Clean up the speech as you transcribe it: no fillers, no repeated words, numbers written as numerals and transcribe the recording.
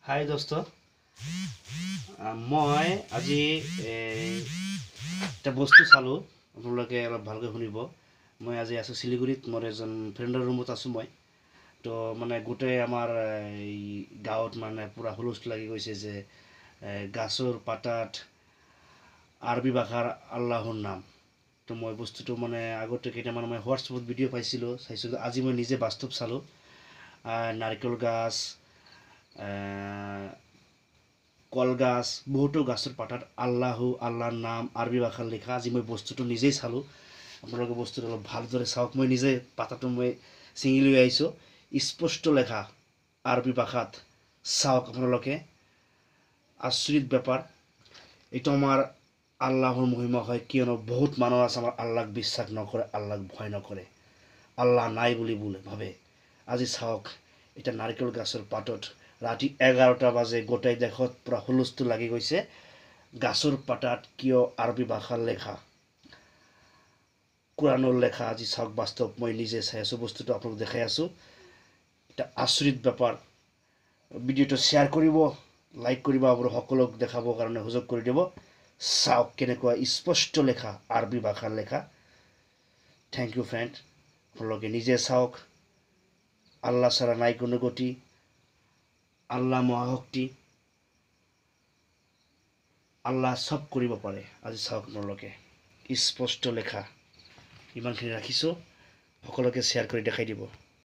হাই দোস্ত, মই আজি এটা বস্তু চালোঁ, আপোনালোকে অলপ ভালকৈ শুনিব। মই আজি আছোঁ শিলিগুৰিত, মোৰ এজন ফ্ৰেণ্ডৰ ৰুমত আছোঁ মই। তো মানে গোটেই আমাৰ এই গাঁৱত মানে পূৰা হুলস্থুল লাগি গৈছে যে গাছৰ পাতাত আৰবী ভাষাৰ আল্লাহৰ নাম। তো মই বস্তুটো মানে আগতে কেইটামান মই হোৱাটছএপত ভিডিঅ' পাইছিলোঁ, চাইছিলোঁ, আজি মই নিজে বাস্তৱ চালোঁ। নাৰিকল গাছ, কলগাছ, বহুতো গাছৰ পাতাত আল্লাহু, আল্লাহৰ নাম আৰবী ভাষাত লিখা। আজি মই বস্তুটো নিজেই চালোঁ। আপোনালোকে বস্তুটো অলপ ভালদৰে চাওক। মই নিজে পাতাটো মই ছিঙি লৈ আহিছোঁ, স্পষ্ট লেখা আৰবী ভাষাত। চাওক আপোনালোকে, আচৰিত বেপাৰ। এইটো আমাৰ আল্লাহৰ মহিমা হয়, কিয়নো বহুত মানুহ আছে আমাৰ আল্লাহক বিশ্বাস নকৰে, আল্লাহক ভয় নকৰে, আল্লাহ নাই বুলি বোলে ভাবে। আজি চাওক, এতিয়া নাৰিকল গাছৰ পাতত ৰাতি 11টা বাজে, গোটেই দেশত পূৰা হুলস্থুল লাগি গৈছে। গাছৰ পাতাত কিয় আৰবী ভাষাৰ লেখা, কোৰাণৰ লেখা? আজি চাওক বাস্তৱ, মই নিজে চাই আছোঁ বস্তুটো, আপোনালোক দেখাই আছোঁ। এটা আচৰিত বেপাৰ। ভিডিঅ'টো শ্বেয়াৰ কৰিব, লাইক কৰিব আৰু সকলোক দেখাবৰ কাৰণে সুযোগ কৰি দিব। চাওক কেনেকুৱা স্পষ্ট লেখা, আৰবী ভাষাৰ লেখা। Thank U friend, আপোনালোকে নিজে চাওক। আল্লাহ ছাড়া নাই কোনো গতি, আল্লাহ মহাশক্তি, আল্লাহ চব কৰিব পাৰে। আজি চাওক আপোনালোকে স্পষ্ট লেখা। ইমানখিনি ৰাখিছোঁ, সকলোকে শ্বেয়াৰ কৰি দেখাই দিব।